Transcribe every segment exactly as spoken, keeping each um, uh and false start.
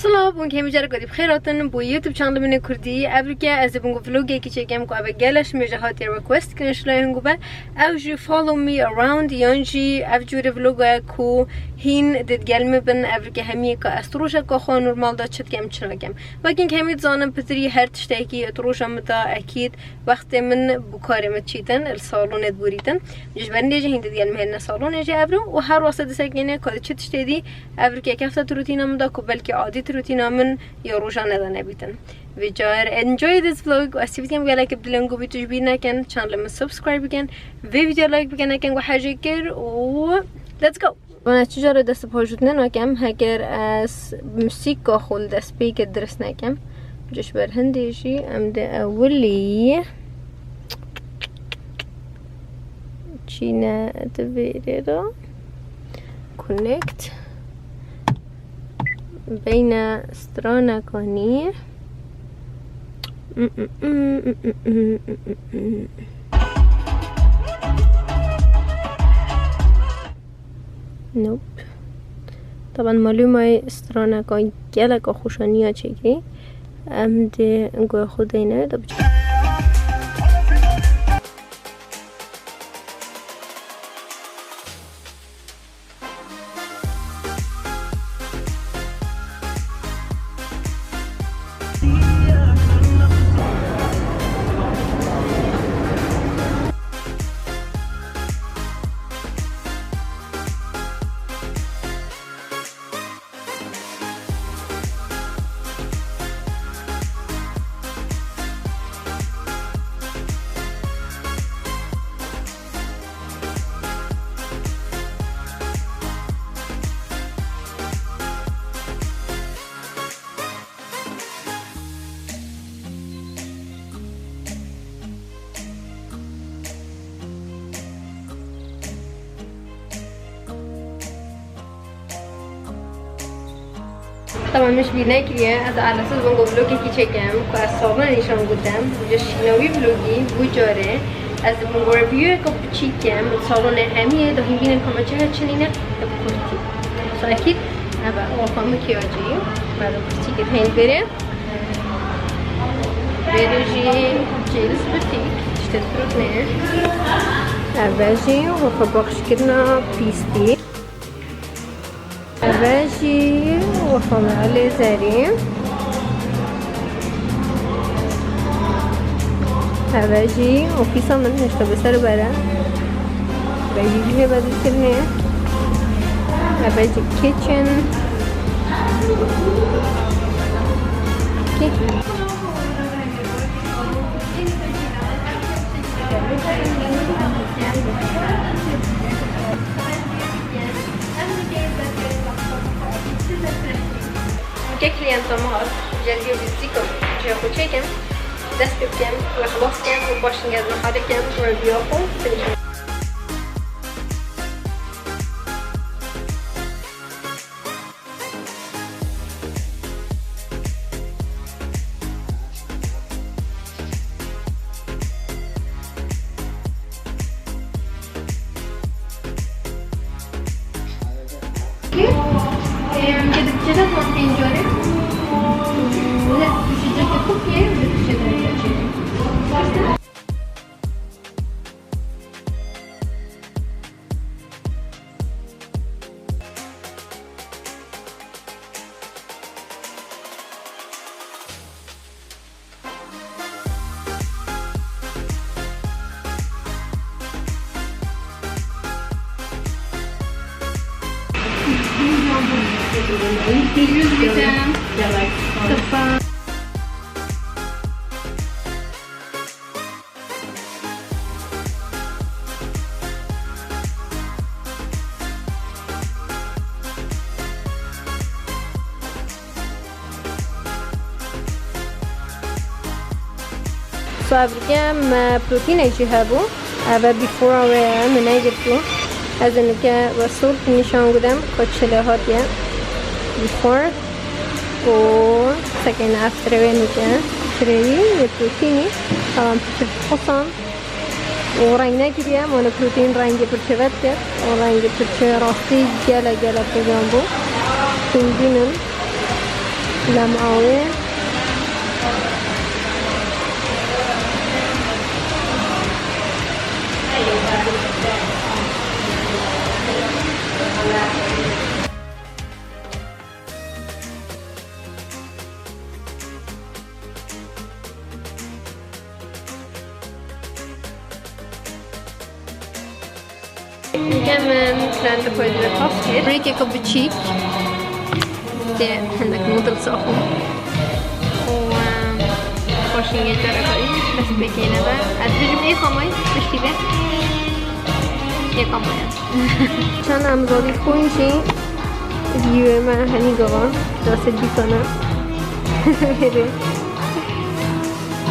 Silav, hûn hemî carek dî bi xêr hatin bo YouTube channelê min ê Kurdî. Evroke ez ê bo hûn vlogekî çêkim ku ev e gelek ji me jî hatiye request kirin ji layê hûn be. Ew jî follow me around yan jî ev cûrê vloga ye ku hîn dê digel min bin. Evroke hemiyê ka ez rojeka xwe normal de çi dikim, çi nakim. Wekî hemî dizanin pitirî her tiştekî di roja min de ekîd wextê min bo karê min diçîtin, li salonê diborîtin. Ji ber hindê jî hîn dê digel min hêne salonê jî evro û her wextê disekîne ka di çi tiştê dî evroke kefte di rutîna min de ku belkî adî di rutîna min ya rojane de nebîtin. Vê car enjoy this vlog û ez hîvî dikim gelek bi dilê hûn bî, tu ji bîr nekin channelê min subscribe bikin, vê video like bikin, nekin ku hejê kir û let's go! Vana çi cara dest bi hojutine nakem, heger ez musîka xwe li destpêkê dirist nekem. Ji ber hindê jî em dê ewilî çîne di vêrê de connect beyne straneka nî. Nope. Taban malûmayê straneka geleka xweşaniya çêkirî. Em dê goya xwe deyne da biçin. Tamam, min ji bîr nekiriye. Ez alesiz bûm ku vlogekî çêkim, ku ez salonê nîşan gutem. Ji şîna wî vlogî, wî carê, ez dibûm ku revieweka biçîk kem, salonê hemiyê, da hîn bînin ka me çi heye çi nîne, bi kurtî. So ekîd, eve, waxa min kiyacî, me bi kurtî kir hên berê. Vêrê jî cêl spirtîk, tiştê pirût ne. Eve jî waxa baxşkirina pîstî. Eve jî waxa me lêzerî. Eve jî ofîsa min, hişta bi ser bere. Eve jî jî lê bedilkirinê. Eve jî kitchen. Kitchen. Kek klienta me hat, ji vê vîzîka ji xwe çêkim, dest pê bikim, we xilas kim û paşin gez me xalê kim, we biya xwe binîşim. So evroke me protînek jî hebû. Ev e before wê ye, min negirtû. Ez ê nike we sort nîşan gudim ku çi lê hatiye. Before û sekên after wê nike. Kirêyî yê protînî, tawan pişt xusan. û reng nekiriye, mane protein rengê pirçe vedike û rengê pirçe rastî gelek gelek xweşan bû. Hûn bînin. Lem awê. Em, em, trend xwe dide pas kir. Rêkeke biçîk. Tê hindek noodles axwe. Û, em, xweşîngê te re karî dest pê kêne be. Ez bijim ê kamay, piştî vê. Ê kamaya. Çend em zadî xwîn jî vîdyoyê me henî gava. Destê dîsana. Vêrê.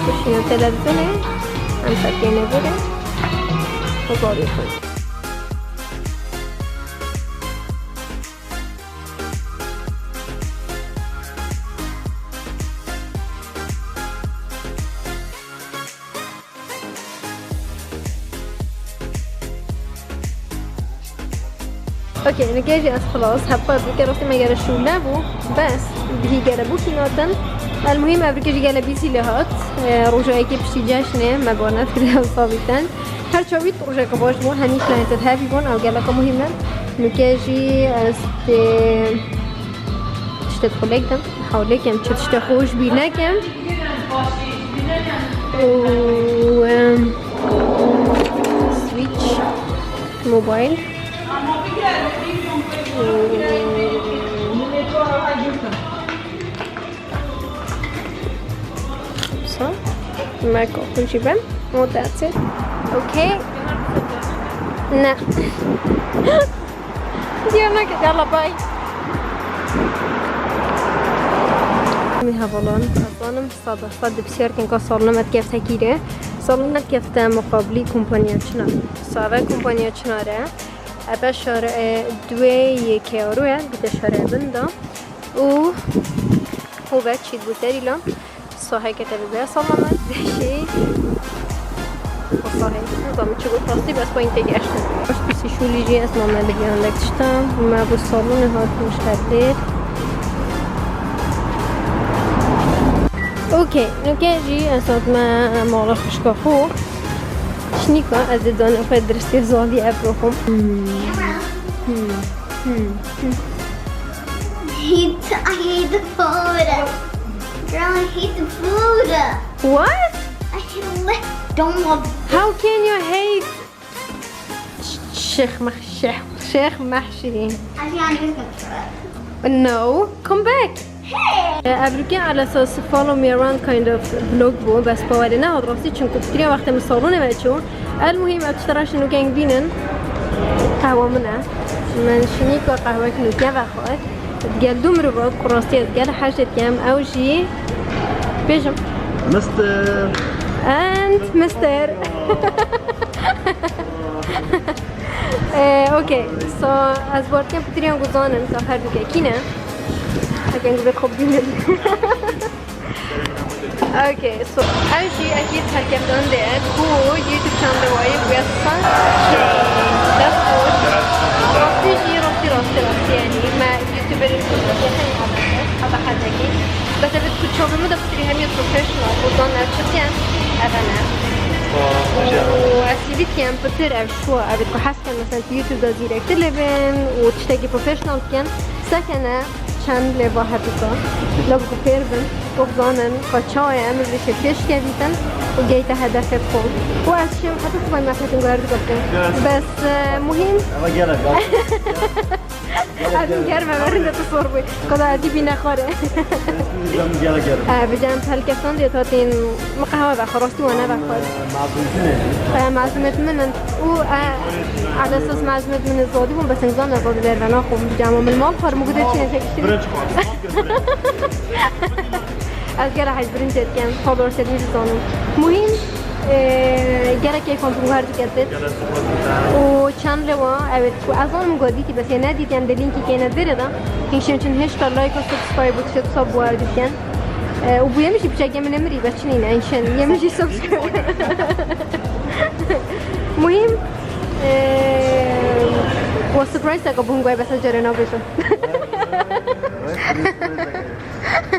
Xweşîna televîzyonê. Em serkêne vêrê. Zadî xwîn. Okey, nike jî ez xilas. Hepka evrike rastî me gere şûle bû. Bes, bihî gere bû kînatin. El muhîm evrike jî gele bîsî lê hat. E, roja yekê piştî ceşnê, me bar nekiriye ew savîtin. Her çawî rojeke baş bû, hemî cliented heavy bûn, ew geleka muhîm e. Nike jî ez tê tiştê xwe lêk dim, hewlêkem çi tiştê xwe ji bîr nekim. Û, em, Switch Mobile. Û, So, me kaxû jî ben. Oh, that's it. Okay. Ne. Diyor ne kadar la bay. Min hevalan, ez zanim, sed sed di pisyarkin ka salona me dikefte kîrê. Salona me dikefte muqabilî kompanya Çinar. So, eve kompanya Çinar e. Eve şare, e, duê yê Keyaro e, bîte şare bin de. Û Hove çît bû serî la. Saheke te bibe selamet, beşê. O sahê, nizam çi got, rastî bes payîn tê geştin. Baş pisî şûlî jî ez mame bi gelek tişta. Me bi salonê hat muşterlêr. Okey, nuke jî ez hat me mala xişka xwe. Şnîka ez ê danê xwe diristê zalî ev bixwim. Hmm. Hmm. Hmm. Hmm. Hate, I hate the food. Girl, I hate the food. What? I hate, don't love. How can you hate Ş-, Şêx Meh-, Şêx, Şêx Mehşî? I can't even. No, come back. Hey. Ev rûkê ala esas follow me around kind of vlog bû, bes bawerê nehat rastî, çunku fikirî wextê min salonê veçû. El muhîm ev tişt reş nûkeng bînin. Qehwa min e. Min şinîka qehwek nûke vexwar. Gel du mirov, ku rastî ez gel hej dikem, ew jî bêjim. Mister. And Mister. Eh, okay, so ez bar dikem pitirîyan ku zanin ka her du kekî ne. Heke ku vê xwe bînin. Okay, so ev jî ekî serkeftan de ku YouTube channel wayî bûye sed K. Dest xweş. Rastî jî, rastî, rastî, rastî, yanî me YouTuberên Kurd heye hebe hebe hebe hebe. Bes ev ku çavê min de pitirî hemî professional, ku zan ev çi diyen, ev ne. Û ez hîvî dikem pitir ev şû, ev ku hes dikem, mesela, tu YouTube de zîrektir lê bin û tiştekî professional dikin. Sekene çend lêva hebûka. Lok ku pêr bin, wek zanin, ka çawa ye, em li vê şekilê şikevîtin û geyte hedefê xwe. Û ez şêm heta sibay me fetin guherdi bikin. Bes, e, muhîm. Eva gelek. Ez ger me verin de tu sor bû. Qeda etî bîne xwarê. Gelek gelek. E, bi cem pelkeftan diye tatin mi qehwe ve xwe, rastî wane ve xwe. E, mezûnetine. E, mezûnet min in. Û, e, ala esas mezûnet min zadî bûn, bes nizam ez zadî derve naxwim. Bi cem min mal xwar, min gude çi ne çekiştirî. Birinci xwar. Ez gera hej birinci etken. Xwe ber sedî dizanim. Muhîm, e, gera keyfan tu her diketin. Û çend lewa, evet, ku ez zanim ku dîtî, bes yê nedît, em de linkî kêne vêre de. Hîn şên çin hêşta like û subscribe û tişt sab û erdî dikin. E, û bûye min jî piçekê min emirî, bes çinî ne, hîn şên yê min jî subscribe. Muhîm, e, we surprise eke bûn guay, bes ez carê nabêjim. Evet, surprise eke.